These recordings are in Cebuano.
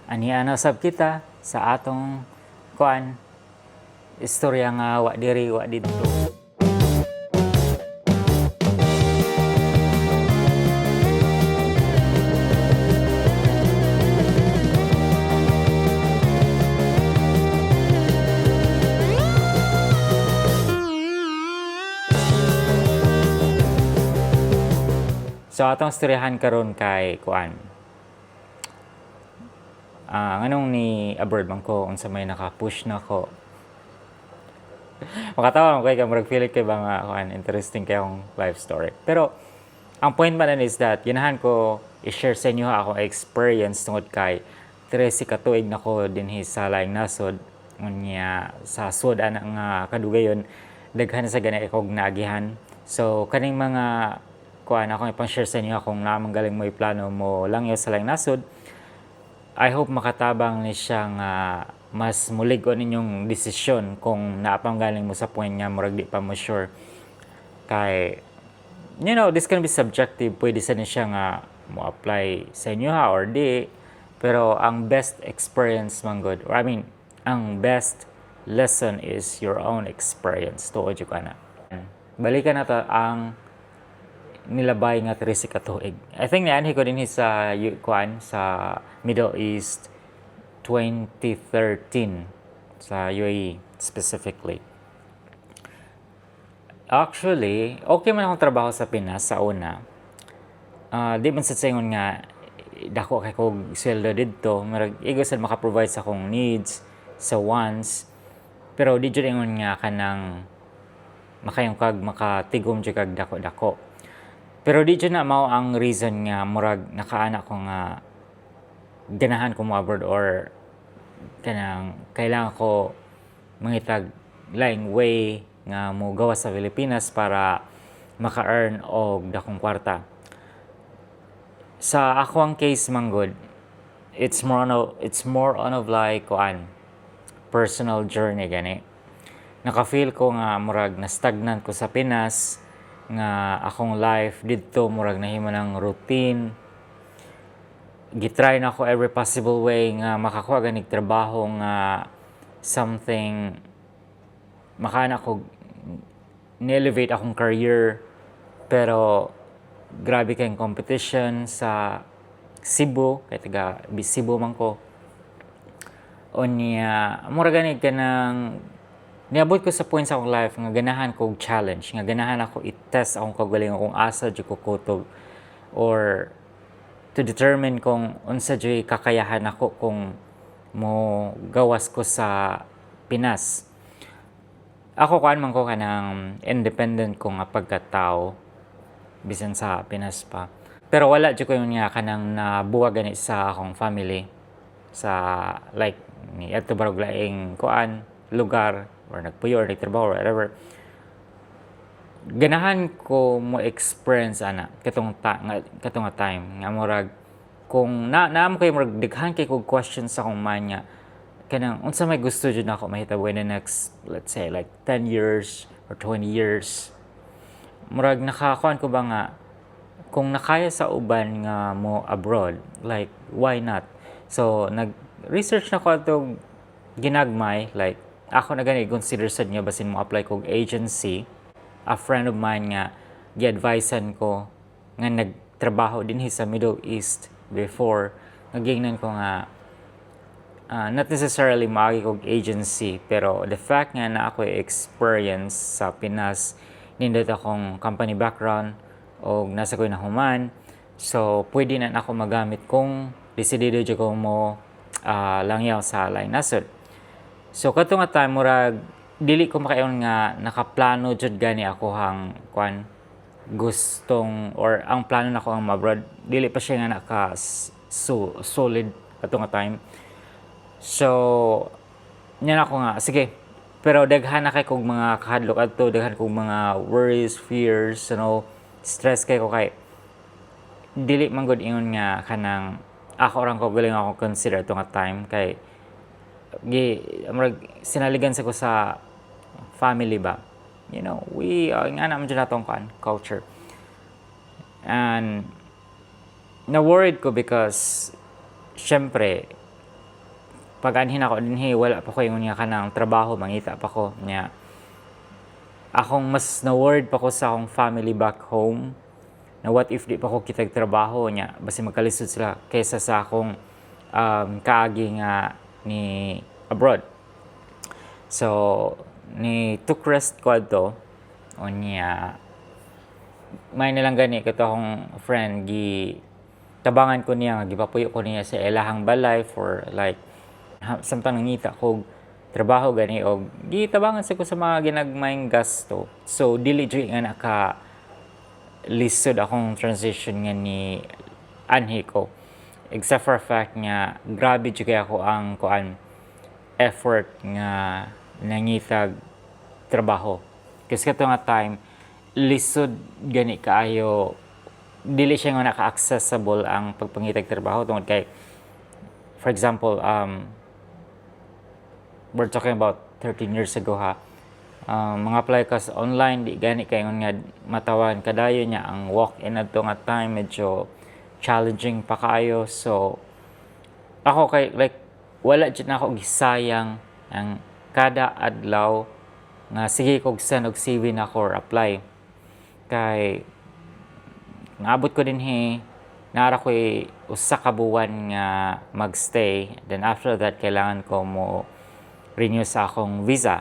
Ania na usab kita sa atong kuan, istorya nga wa diri wa didto. So atong istoryahan karon kay kuan. Nganong ni abroad man ko, unsa may naka-push na ko. Makatawa man ko kay murag feel kay ba nga kuan, interesting kay akong life story. Pero ang point man is that ganahan ko i-share sa inyo akong experience tungod kay 13 ka tuig na ko dinhi sa laing nasod, unya sa sud ana nga kadugayon daghan sa gani akong naagihan. So kaning mga kuan akong ipang-share sa inyo kung naa man galing mo plano mo langyaw sa laing nasod, I hope makatabang ni siya nga mas mulig-on ninyong desisyon kung naa pang galing mo sa point nga murag di pa mo sure. Kay this can be subjective, pwede sa ni siya nga mo apply sa inyo ha or di. Pero ang best experience man gud, or I mean, ang best lesson is your own experience. Tuod jud kana. Balikan na to ang nilabay nga 13 ka tuig. I think nianhi ko dinhi sa kuan, sa Middle East 2013, sa UAE specifically. Actually, okay man akong trabaho sa Pinas sa una. Di man sa ingon nga dako kay kog sweldo didto, murag igo sad maka-provide sa akong needs, sa wants. Pero di jud ingon nga kanang makayong kag makatigom jud kag dako-dako. Pero di jud na mao ang reason nga murag nakaana ko nga ganahan ko mo abroad or kanang kailangan ko mangitag laing way nga mo gawas sa Pilipinas para maka-earn og dakong kwarta. Sa ako ang case man gud, it's more on of like kuan, personal journey gani. Naka-feel ko nga murag na stagnant ko sa Pinas, nga akong life didto murag nahimo ng routine. Gitry na ako every possible way nga makakuha ganig trabaho nga something makaana ko ni-elevate akong career, pero grabe kayong competition sa Cebu kay taga Cebu man ko. Unya mura gani kanang niabot ko sa point sa akong life nga ganahan ko og challenge, nga ganahan ako i-test akong kaugalingon kung asa jud ko kutob or to determine kung unsa jud kakayahan nako kung mo gawas ko sa Pinas. Ako kuan man ko, kanang independent ko nga pagkatao bisan sa Pinas pa. Pero wala jud ko yung nga kanang nabuwag gani sa akong family sa like ni adto barog laing kuan lugar or nagpuyo or nagtrabaho or whatever. Ganahan ko mo experience ana katong ta, nga, katong nga time nga murag kung na naa mo kay murag daghan kay kog questions sa akong mind nga kanang unsa may gusto jud nako mahitabo in the next, let's say, like 10 years or 20 years. Murag nakakuan ko ba nga kung nakaya sa uban nga mo abroad, like why not? So nag research na ko ato ginagmay, like ako na gani consider sad nga basin mo apply kog agency. A friend of mine nga gi-advisean ko nga nagtrabaho dinhi sa Middle East before, nagingnan ko nga not necessarily maagi kog agency, pero the fact nga na ako experience sa Pinas, nindot akong company background o nasa ko nahuman, so pwede na ako magamit kung desidido jud ko mo langyaw sa laing nasod. So kadto nga time, murag dili ko makaingon nga nakaplano jud gani ako hang kuan gustong or ang plano nako ang abroad, dili pa siya nga naka so solid ato nga time. So nya ako nga sige, pero daghan na kay kog mga kahadlok adto, daghan kog mga worries, fears, stress kay ko kay dili man gud ingon nga kanang ako orang ko galing ako consider ato nga time kay gi murag sinaligan sa ko sa family ba, we nga naman dyan atong kuan culture, and na worried ko because syempre Pag anhin ako dinhi, wala pa ko ingon nga kanang trabaho, mangita pa ko nya. Akong mas na worried pa ko sa akong family back home na what if di pa ko kitag trabaho nya, basi magkalisod sila kaysa sa akong kaagi nga ni abroad. So ni took rest ko adto. Unya may nilang gani kato akong friend, gi tabangan ko niya, gipapuyo ko niya sa ilahang balay for like samtang nangita ko trabaho gani og gitabangan sa ko sa mga ginagmayng gasto. So dili jud nga naka lisod akong transition nga ni anhi ko, except for a fact nga grabe jud kay ako ang kuan, effort nga nangitag trabaho, kasi kato nga time lisod gani kaayo, dili siya nga naka-accessible ang pagpangitag trabaho tungod kay, for example, we're talking about 13 years ago ha, mga apply ka sa online, di gani kay nga matawan kadayon niya. Ang walk-in adto nga time medyo challenging pa kaayo. So ako kay like wala jud na ako gisayang ang kada adlaw nga sige kog send og CV na ko or apply, kay naabot ko dinhi, naara ko'y usa ka buwan nga magstay. Then after that kailangan ko mo renew sa akong visa.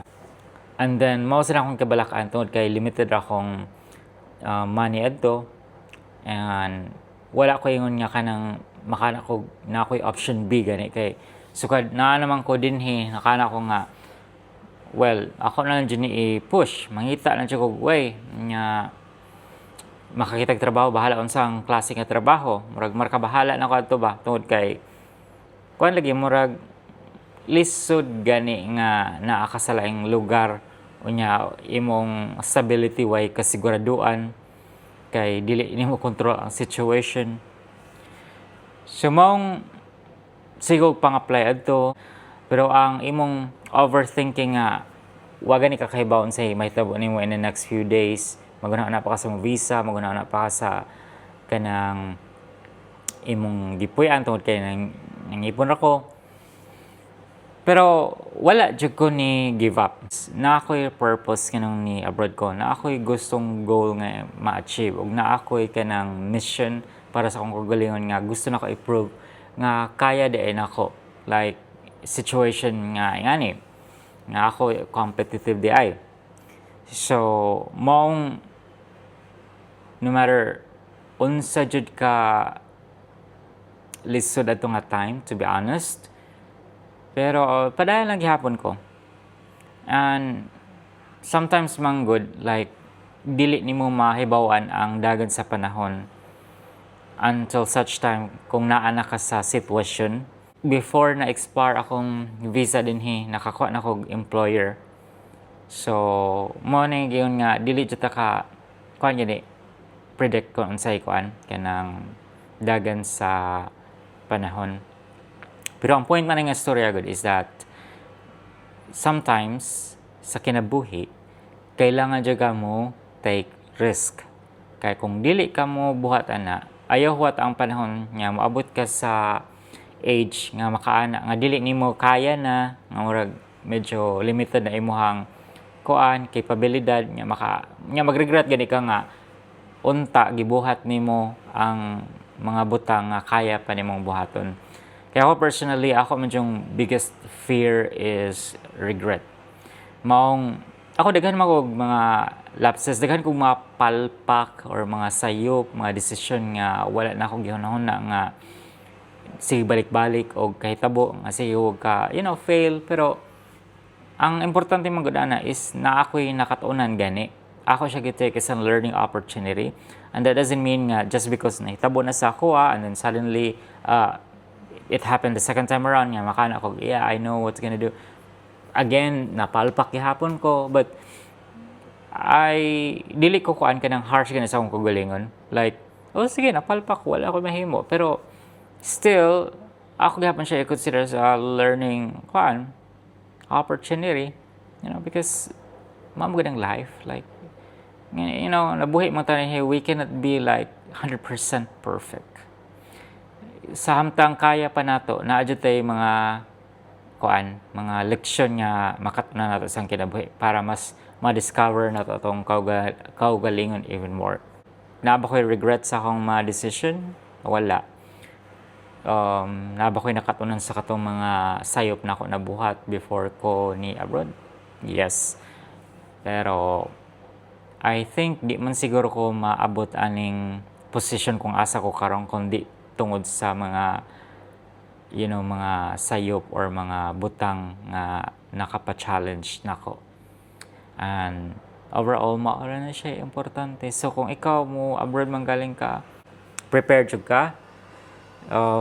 And then mao sa akong kabalakan tungod kay limited akong money adto and wala ko ingon nga kanang makana ko na ako'y option B gani, kay sukad naa naman ko dinhi, nakana ko nga, well, ako na lang dyan i-push, mangita lang jud kog way nga makakitag trabaho, bahala unsang klase nga trabaho. Murag markabahala na ko adto ba, tungod kay kuan lagi, murag lisod gani nga naa ka sa laing lugar unya imong stability way kasiguraduan kay dili nimo kontrol ang situation. So maong sigog pang-apply adto, pero ang imong overthinking nga wa gani ka kahibaw unsay mahitabo nimo in the next few days, maghuna pa ka sa imong visa, maghuna pa ka sa kanang imong gipuy-an tungod kay nang nangipon ra ko. Pero wala jud ko ni give up. Na ako'y purpose kanang ni abroad ko. Na ako'y gustong goal nga ma-achieve. Ug na ako'y kanang mission para sa akong kagalingon nga gusto nako i-prove nga kaya diay nako. Like situation nga ingani nga ako competitive di ay. So maong no matter unsa jud ka lisod adto nga time, to be honest, pero padayon lang gihapon ko. And sometimes man good, like dili nimo mahibaw-an ang dagan sa panahon until such time kung naa na ka sa sitwasyon. Before na expire akong visa dinhi, nakakuha na kog employer. So mo na yung nga dili jud ta ka kuan gani predict kung unsay kuan kanang dagan sa panahon. Pero ang point man nga storya gud is that sometimes sa kinabuhi kailangan jud ka mo take risk. Kay kung dili ka mo buhat ana, ayaw huwat ang panahon nga moabot ka sa age nga makaana nga dili nimo kaya na, nga murag medyo limited na imuhang kuan, kapabilidad nga maka nga magregret gani ka nga unta gibuhat nimo ang mga butang nga kaya pa nimong buhaton. Kaya ako personally, ako man yung biggest fear is regret. Maong ako daghan man kog mga lapses, daghan kog mga palpak or mga sayop, mga desisyon nga wala na akong gihunahuna nga sige balik-balik og kahitabo nga sige og ka fail. Pero ang importante man gud ana is na ako'y nakatuonan gani. Ako siya gi-take as a learning opportunity, and that doesn't mean nga just because nahitabo na sa ako and then suddenly it happened the second time around nga makana ako, "Yeah, I know what's gonna do." Again, napalpak gihapon ko, but I dili ko kuan kanang harsh gani sa akong kagalingon, like, "Oh sige, napalpak, wala ko mahimo." Pero still ako gihapon siya i-consider as a learning kuan, opportunity, because mao gud ang life. Like, nabuhi mo tayo, hey, we cannot be like 100% perfect. Sa hamtang kaya pa nato, naa jud tay mga kuan, mga leksyon nga makat-unan nato sa kinabuhi para mas ma-discover nato atong kaugalingon even more. Naa ba ko'y regret sa akong mga decision? Wala. Naa ba ko'y nakatunan sa katong mga sayop na ako nabuhat before ko ni abroad? Yes. Pero I think di man siguro ko maabot aning position kung asa ko karon kung di tungod sa mga mga sayop or mga butang nga nakapa-challenge nako. And overall, mao ra na siya importante. So kung ikaw mo abroad man galing ka, prepared jud ka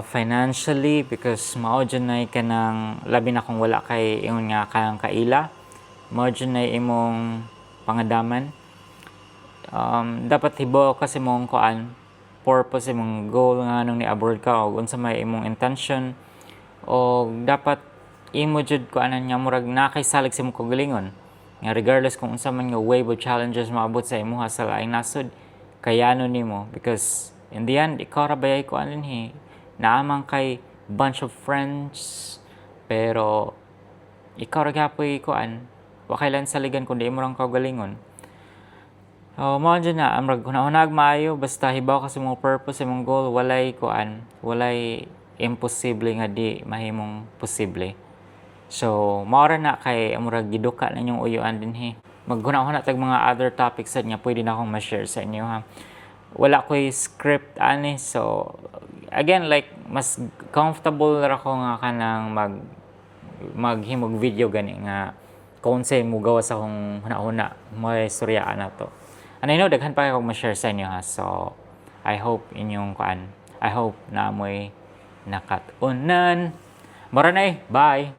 financially because mao jud na kanang, labi na kung wala kay ingon nga kayang kaila, mao jud na imong pangadaman. Dapat hibaw ka sa imong kuan, purpose, imong goal nga nung ni abroad ka og unsa may imong intention, o dapat imo jud kuanan nga murag naa kay salig sa imong kaugalingon nga regardless kung unsa man nga wave of challenges maabot sa imuha sa laing nasod, kayanon nimo, because in the end, ikaw ra bayay kuan dinhi. Naa man kay bunch of friends, pero ikaw ra gyapoy kuan, wa kay lain saligan kundi imo rang kaugalingon. Oh, mao jud na, murag hunahunag maayo, basta hibaw ka sa imong purpose, imong goal, walay kuan, walay imposible nga di mahimong posible. So, mao ra na kay murag giduka na inyong uyuan dinhi. Maghuna-huna tag mga other topics sad nga pwede na akong ma-share sa inyo ha. Wala ko'y script ani, so again, like, mas comfortable ra ko nga kanang maghimog video gani nga kung unsay mo gawas sa akong huna-huna, may istoryaan nato. And I know daghan pa kay ma-share sa inyo ha. So I hope inyong kuan. I hope naa mo'y nakat-unan. Mao ra na eh. Bye.